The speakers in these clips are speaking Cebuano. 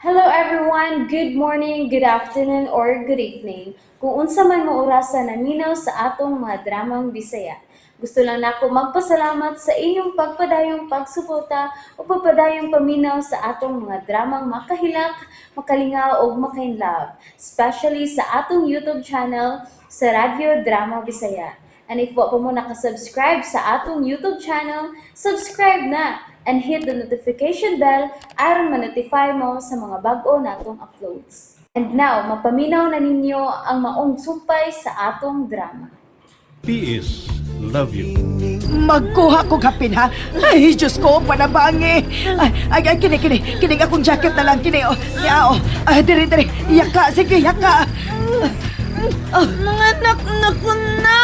Hello everyone! Good morning, good afternoon, or good evening. Kung unsa man mo orasa naminaw sa atong mga dramang Bisaya. Gusto lang nako magpasalamat sa inyong pagpadayong pagsuporta o pagpadayong paminaw sa atong mga dramang makahilak, makalingaw ug makainlove, especially sa atong YouTube channel sa Radyo Drama Bisaya. And if wa pa mo nakasubscribe sa atong YouTube channel, subscribe na and hit the notification bell aron ma-notify mo sa mga bag-o natong uploads. And now, mapaminaw na ninyo ang maong sumpay sa atong drama. PS love you. Magkuha ko kapin ha. Ay, Diyos ko, panabangi. Ay, ay, ay, kini, kini. Kining akong jacket na lang, kini. Oh, ya, oh. Ay, diri, diri. Yaka, sige, yaka. Mga anak na ko na!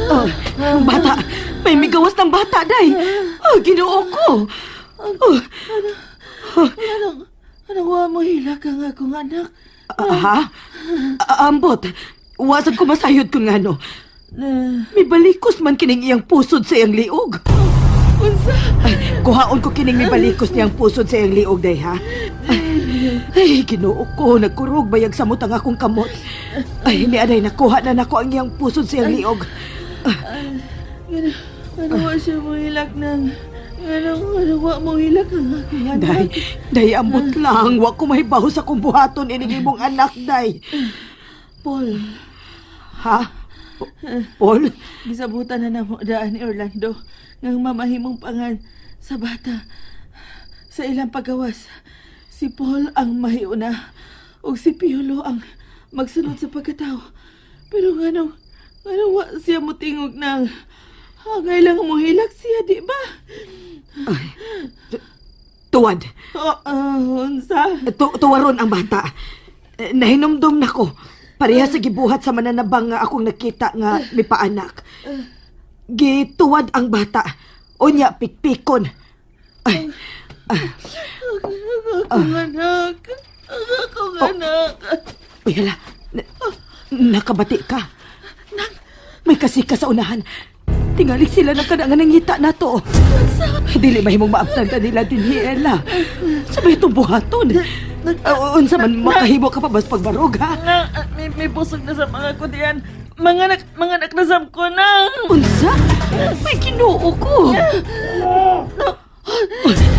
Oh, ang bata. May migawas ng bata, day. Oh, ginoo ko. Oh, Anong, anong wa mo hilak ang akong anak? ah, ha? Ah, ambot. Wasag ko masayod kung ano. May balikos man kining iyang pusod sa iyang liog. Unsa? Ay, kuhaon ko kining may balikos niyang pusod sa iyang liog, day, ha? Ay, ay, ginoo ko, nagkurog bayag samot ang akong kamot. Ay, ni aday, nakuha na nako ang iyang pusod sa iyang liog. Ano, ano wa siya mo hilak ng... Anong, anong wa mo hilak ang akong anak? Day, day, ambot lang. Wa ko mahibaw sa kong buhaton ining imong anak, day. Paul, Ha? Paul? gisabutan na namo daan ni Orlando ngang mamahimong pangan sa bata sa ilang pagawas. Si Paul ang mahiuna ug si Piolo ang magsunod sa pagkatao. Pero nganong nganong wa siya motingog nang hangay lang mohilak siya, di ba? Tuwad. Oh, unsa? Tuwaron ang bata. Eh, nahinumdum na ko. Pareha sa gibuhat sa mananabang nga akong nakita nga may paanak. Gituwad ang bata. Unya, pikpikon. Ay, Ang akong anak. Ang akong anak. uy, hala. Nakabati ka. May kasika sa unahan. Tingali sila ng kanangan ng ngita na to. Dili mahimong maabtan ka nila din ni Ella. Sabay itong buhaton. Unsa man makahimo ka pa bas pagbarog, ha? Nga, may busog na sa mga kudian. Mga anak na sab ko na. Unsa? May Ginoo ko.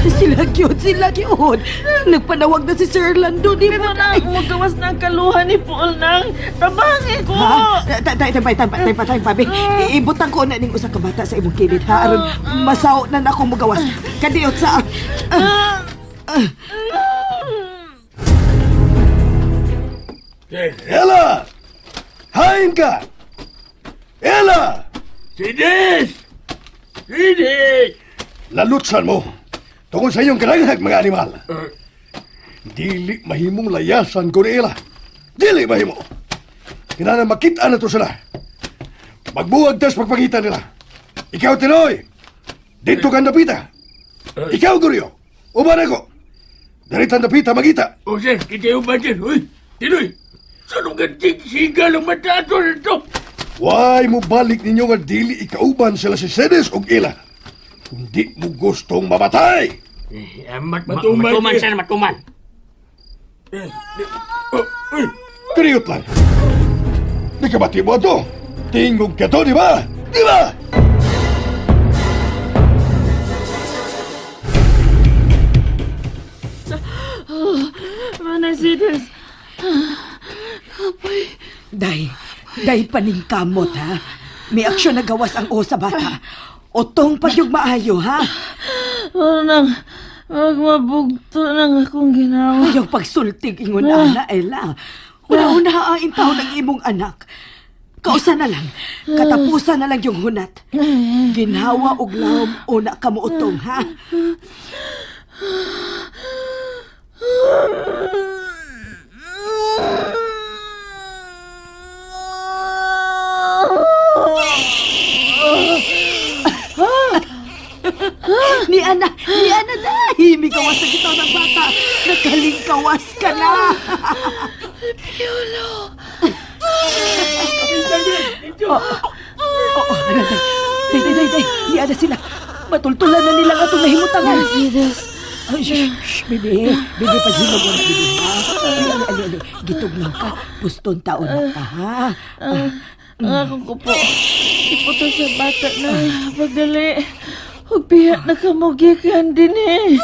Sila gyud, sila gyud. Nagpanawag na si Sir Orlando di Pero mo na, magawas na ang kaluhan ni Paul nang tabangi ko. Ha? Tay, tay, tay, tay, tay, tay, tay, Ibutang ko na ning usa ka bata sa imong kilid ha aron masaw na nako mogawas. Kadiot sa Ella! Hain ka! Ella! Sinis! Sinis! Lalutsan mo! Tungkol sa iyong kalanghag, mga animal. Dili mahimong layasan ko ni Ella. Dili mahimo! Kinahanglan makita na to sila. Magbuwag tas pagpangita nila. Ikaw, Tinoy! Dito ka napita. Ikaw, Guryo! Uban ako! Daritan napita, magita! O sir, kita yung ba sir? Uy, Tinoy! Saan ang sigal ang mata ato nito? Why mo balik ninyo nga dili ikauban sila si Sedes og Ella? Kung di mo gustong mamatay! Matuman, matuman sir, matuman. Oh, uy, Kiriyot lang. Nakabati mo ato. Tingog ka to, di ba? Di ba? Mana Sides? Day, day paningkamot ha. May aksyon na gawas ang o sa bata. Otong pagyug maayo ha. Ano nang, magmabugto nang akong ginawa. Ayaw pagsultig ingon ana, Ella. Una-una ang intaw ng imong anak. Kausa na lang, katapusan na lang yung hunat. Ginhawa og lawom una ka mo utong, ha? Ni Ana, ni Ana dahil migawas na kita ng bata. Nakalingkawas ka na. Dito. Oo, oh, ano, Day, day, day, day. Niya na sila. Matultulan na nila ang atong nahimutangan. Mercedes. Ay, shh, shh, bibi. Bibi, paghilog mo na, bibi, ha? Ali, ali, ali, ali. Gitugnaw ka. Puston taon na ka, ha? Ah, ang akong kupo. Iputo sa bata na. Pagdali. Hugpiha na kamugikan din eh.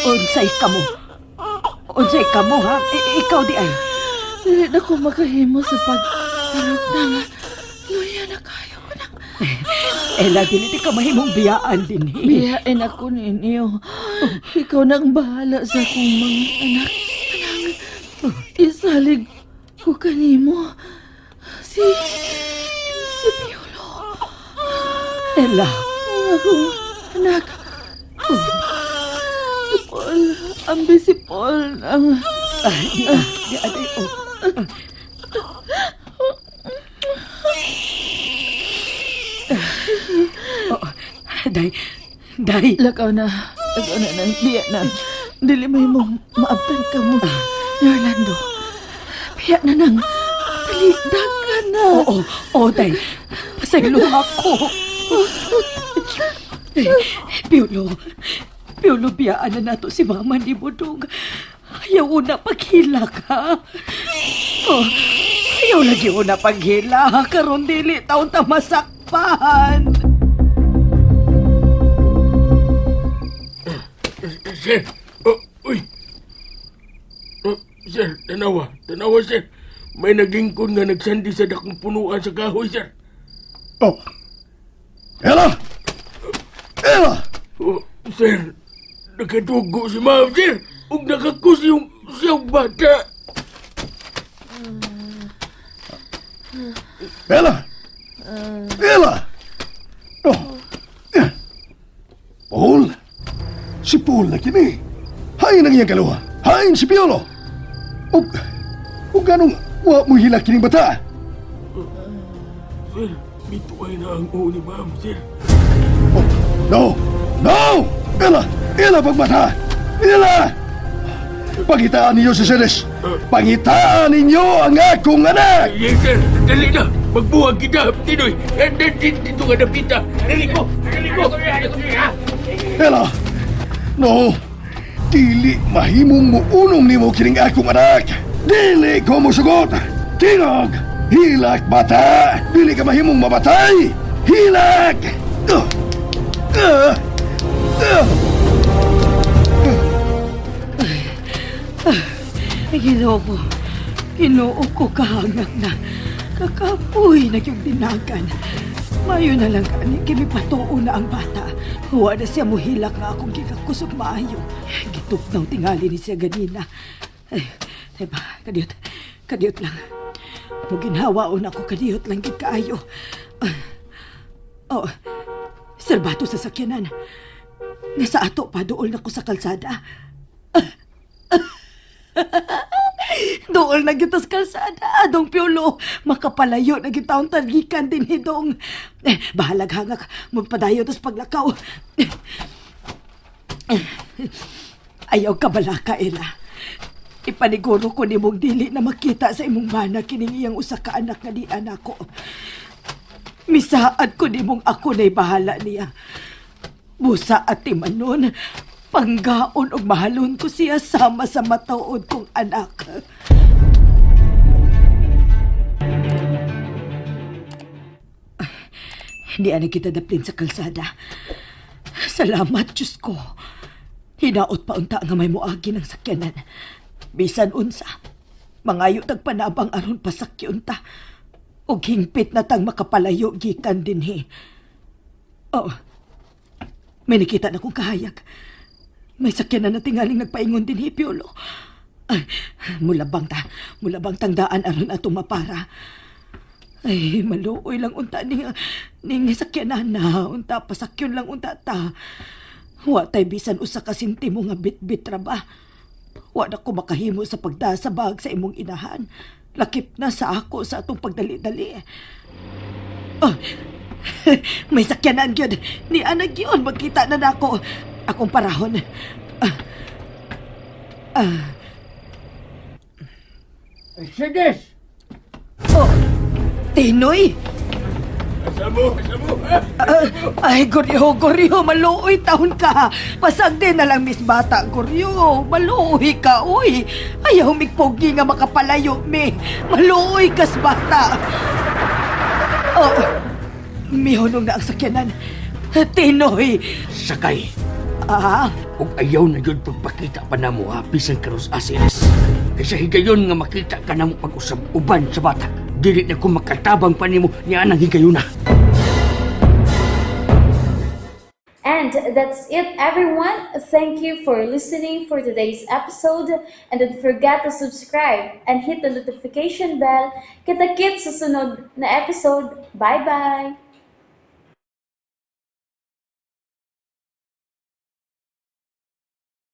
Unsay ka mo. Unsay ka mo, ha? Ikaw di ay. Dili na ko makahimo sa pagtarok na nga. Luya na kayo ko na. Ella, dili di ka mahimong biyaan din, eh. Biyain ako ninyo. Ikaw na ang bahala sa akong mga anak. Anak, isalig ko kanimo. Si Piolo. Ella, Ang akong anak. Si Paul. Ambi si Paul ang. Ah, di ah, di ah, di, oh. Ah. Oh, day, day. Lakaw na. Lakaw na nang biya na. Dili may mong maabtan ka mo. Ni Orlando. Biya na nang. Dali, dagan na. Oo, oo, day. Pasaylo ako. Ay, Piolo, Piolo, biyaan na nato si Mama ni Budong. Ayaw una paghilak, ha? Oh, ayaw lagi una paghilak. Karon dili taon ta masakpan. Sir! Oh, uy! Oh, sir, tanawa. Tanawa, sir. May naglingkod nga nagsandi sa dakong punuan sa kahoy, sir. Oh. Ella! Ella! Oh, sir, nakadugo si ma'am, sir. Ug nakakus yung siyang bata. Ella! Ella! Oh. Paul! Si Paul na kini. Hain ang iyang kaluha. Hain si Piolo. Ug ganong wa mo hilak kining bata. Sir, bituay na ang ulo ni ma'am, sir. Oh, no! No! Ella! Ella pagbata! Ella! Pangitaan ninyo si Ceres! Pangitaan ninyo ang akong anak! Yes, sir. Dali na. Magbuwag kita, Tinoy. And then, dito ka napita. Dali ko. Dali ko. Ella! No! Dili mahimong muunong nimo kining akong anak! Dili ko musugot! Tingog! Hilak bata! Dili ka mahimong mamatay! Hilak! Uh! Uh! Uh! Ay, Ginoo ko. Ginoo ko kahangak na. Kakapoy na yung dinagan. Mayo na lang kani, kimipatuo na ang bata. Huwa na siya muhilak nga akong gikakusog maayo. Gitupnaw tingali ni siya ganina. Ay, ay ba, kadiyot. Kadiyot lang. Muginhawaon ako, kadiyot lang gid kaayo. Ah, oh, serbato sa sakyanan. Nasa ato pa, dool na ko sa kalsada. Dool na kita sa kalsada, Dong Piolo. Makapalayo na kita ang talikan din hidong. Eh, bahalag hangak, magpadayo tas paglakaw. Ayaw ka balaka, Ella. Ipaniguro ko nimong dili na makita sa imong bana kining iyang usa ka anak nga di anak ko. Misaad ko nimong ako na'y bahala niya. Busa at timanon, panggaon og mahalon ko siya sama sa matuod kong anak. Hindi ana kita daplin sa kalsada. Salamat, Diyos ko. Hinaot pa unta nga may muagi ng sakyanan. Bisan unsa, mangayo tagpanabang aron pasakyon ta. Og hingpit na tang makapalayo gikan dinhi. Oh, may nakita na kong kahayag. May sakyanan na tingaling nagpaingon din, Piolo. Ay, mulabang ta. Mulabang tang daan aron atong mapara. Ay, maluoy lang unta ning sakyanan na. Unta, pasakyon lang unta ta. Wa tay bisan usa ka sentimo nga bitbit ra ba. Wa na ko makahimo sa pagdasabag sa imong inahan. Lakip na sa ako sa atong pagdali-dali. Oh, may sakyanan gyud. Ni ana gyud magkita na nako. Akong parahon. Mercedes! Oh, Tinoy! Samo, samo, ha? Ay, Goryo, Goryo, maluoy taon ka. Pasagdi na lang, Miss Bata, Goryo. Maluoy ka, uy. Ayaw migpogi nga makapalayo, mi. Maluoy kas bata. Oh, mihunong na ang sakyanan. Tinoy. Sakay. Ah, Ug ayaw na yun pagpakita pa namo ha, bisan karon sa ACS. Kaysa higayon nga makita ka namo pag-usab uban sa bata. Dili na ko makatabang pa nimo ni anang higayuna. And that's it, everyone. Thank you for listening for today's episode. And don't forget to subscribe and hit the notification bell. Kita-kits sa sunod na episode. Bye-bye!